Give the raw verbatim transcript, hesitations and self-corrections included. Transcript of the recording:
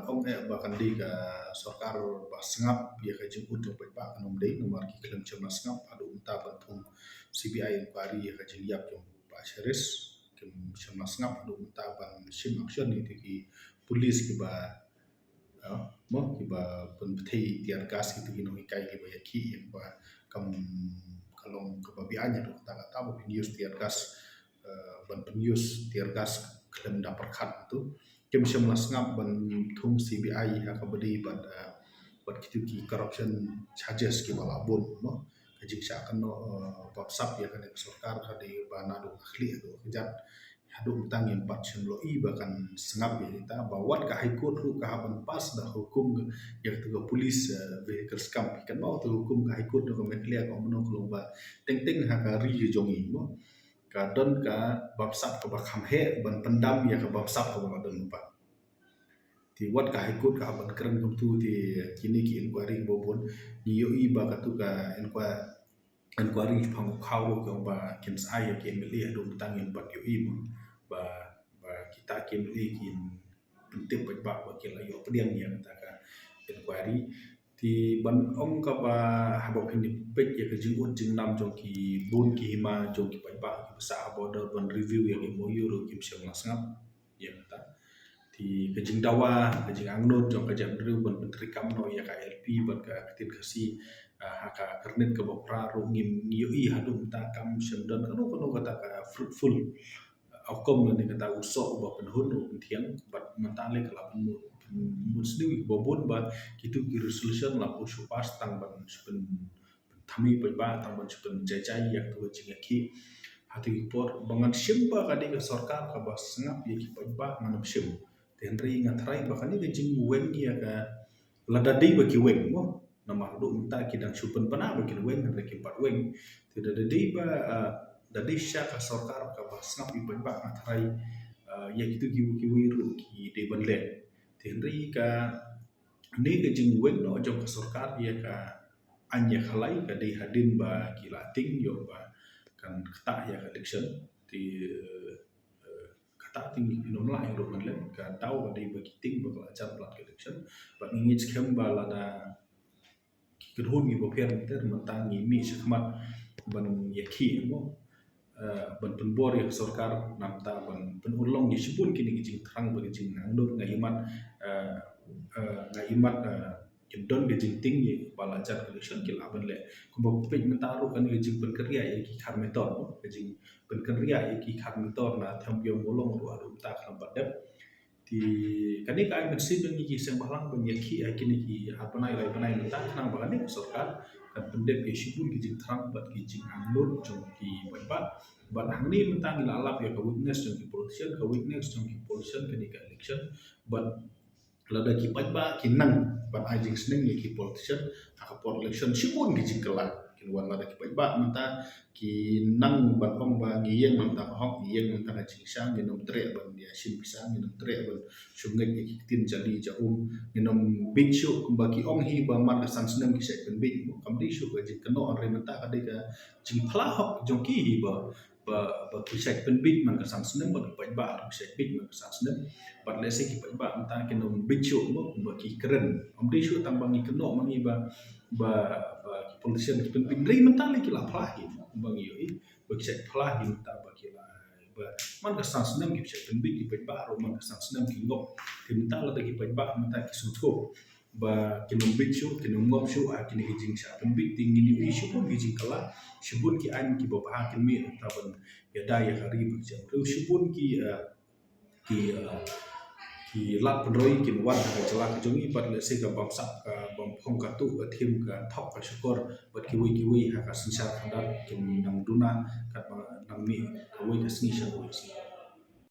Ong eh ba kan dei ka sorkar ba sngap ïa ka jingud jong paidbah, kan ym dei, namar ki khlem shym la sngap haduh mynta ban thung C B I inquiry ïa ka jingïap jong Bah Sharif. Kim shym la sngap haduh mynta ban shim action ïa ki police kiba, ah, mo, kiba pynpthei tear gas ïa ki nonghikai kiba ïakhih ïa kaba kam ka long kaba beaiñ haduh katta katta ba pyn-use tear gas, eh, ban pyn-use tear gas khlem da pyrkhat tu. Kim shym la sngap ban thung C B I ha kaba dei bad, eh, bad kitu ki corruption charges kiba la bun, mo. Ka jingshah kynnoh, eh, bamsap ïa kane ka sorkar ka dei ba naduh ka khlieh haduh ka jat. Haduh mynta ngim pat shym ïohi ba kan sngap ïa kita, ba wat ka High Court ruh ka hap ban pass da hukum ïa kata ka police, eh, vehicle scam. Kan ba kata hukum ka High Court da ka Meghalaya ka ong mynno ka long ba teng teng ha ka ri ka jong ngi, mo. Ka don ka bamsap kaba kham heh ban pyndam ïa ka bamsap kaba la don ba. Te wat ka High Court ka hap ban kren kumtu te kine ki inquiry kiba bun. Ngi ïohi ba katu ka inquiry, inquiry shaphang u khaw ruh ki ong ba kin sa ai ïa ki M L A, haduh mynta ngim pat ïohi mo ba, ba kita ki M L A kin pyntip paidbah ba ki la ïoh pdiang ïa kata ka inquiry. Te ban ong kaba haba phin peit ïa ka jingud jingnam jong ki bun ki hima jong ki paidbah kiba sah ha border ban review ïa ka M O U ruh kim shym la sngap ïa kata. Te ka jingdawa, ka jingangnud jong ka jaitbynriew ban pyntreikam noh ïa ka I L P bad ka ktien Khasi, ah, ha ka kyrnit kaba phra ruh ngim ïohi haduh mynta kam shym don kano kano kata ka fruitful outcome lane kata u soh uba pynhun u pynthiang. Bad mynta lei ka la pynmut, pynmut sniew ïa kiba bun ba kitu ki resolution la pynshah pass tang ban shu pyn pynthame paidbah, tang ban shu pynjaijai ïa katu ka jingïakhih. Ha katu ki por ba ngan shim ba ka dei ka sorkar kaba sngap ïa ki paidbah, ngan ym shim. Te hynrei nga tharai ba kane ka jingweng ïa ka, lada dei ba ki weng mo, namar haduh mynta ki dang shu pynbna ba kin weng hynrei kim pat weng. Te da dei ba, ah, da dei shisha ka sorkar kaba sngap ïa ki paidbah, nga tharai, ah, ïa kitu kiwei kiwei ruh ki dei ban leh. Te hynrei kane ka jingweng noh jong ka sorkar ïa ka aiñ ïa khalai ka dei hadien ba ki la tieng ïoh ba kan ktah ïa ka election. Te, eh, ktah tieng ki pynlong la ïa ruh ban leh, ka daw ka dei ba ki tieng ba ka la jan palat ka election. Bad ngi ngeit skhem ba lada ki kynhun kiba pher mynta, mynta ngi mih shakhmat ban ïakhih mo, eh, ban pynbor ïa ka sorkar namar ban pynurlong ïa shibun kine ki jingthrang bad ki jingangnud. Nga ïohi mat, eh, eh, nga ïohi mat, eh, kin don ka jingtieng ïa ba la jan ka election ki lah ban leh. Kumba peit mynta ruh kane ka jingpynkynriah ïa ki khar metor mo, ka jingpynkynriah ïa ki khar metor na Them Ïew Mawlong ruh haduh mynta ka lam pat dep. Te kane ka ai mynsiem ïa ngi ki seng bhalang ban ïakhih ha kine ki ar bnai lai bnai mynta khnang ba kane ka sorkar kan pyndep ïa shibun ki jingthrang bad ki jingangnud jong ki paidbah. Bad hangne mynta ngi la lap ïa ka weakness jong ki politician, ka weakness jong ki politician kane ka election. Bad lada ki paidbah ki nang ban ai jingsneng ïa ki politician ha ka por election, shibun ki jingkylla kin wan. Lada ki paidbah mynta ki nang ban ong ba ngi ïeng na ka bynta ka hok, ngi ïeng na ka bynta ka jingshisha, ngin ym treh ban ïa shim pisa, ngin ym treh ban shim ngeit ïa ki ktien jali ja um, ngin ym bieit shuh kumba ki ong hi ba man ka san snem ki shait pynbieit. Kam dei shuh ka jingkynnoh, hynrei mynta ka dei ka jingphla hok jong ki hi ba, ba, ba ki shait pynbieit man ka san snem, bad ki paidbah ruh ki shait bieit man ka san snem. Bad lehse ki paidbah mynta kin ym bieit shuh mo, kumba ki kren. Ym dei shuh tang ba ngi kynnoh ma ngi ba, ba, ba ki politician ki pynbieit, hynrei mynta lei ki la phla hi mo, kumba ngi ïohi ba ki shait phla hi mynta ba ki la, ba man ka san snem ki shait pynbieit, ki paidbah ruh man ka san snem ki ngop. Te mynta lada ki paidbah mynta ki sngewthuh ba kin ym bieit shuh, kin ym ngop shuh ha kine ki jingshah pynbieit, te ngin ïohi shibun ki jingkylla, shibun ki aiñ kiba bha kin mih, nangta ban ïada ïa ka ri bad ka jaitbynriew. Shibun ki, eh, ki, eh, ki lad pynroi kin wan ha ka jylla ka jong ngi, bad lehse ka bamsap, ka bamphong, ka tuh, ka thiem, ka thok, ka shukor bad kiwei kiwei ha ka synshar khadar kin nang duna katba nang mih kawei ka sngi sha kawei ka sngi.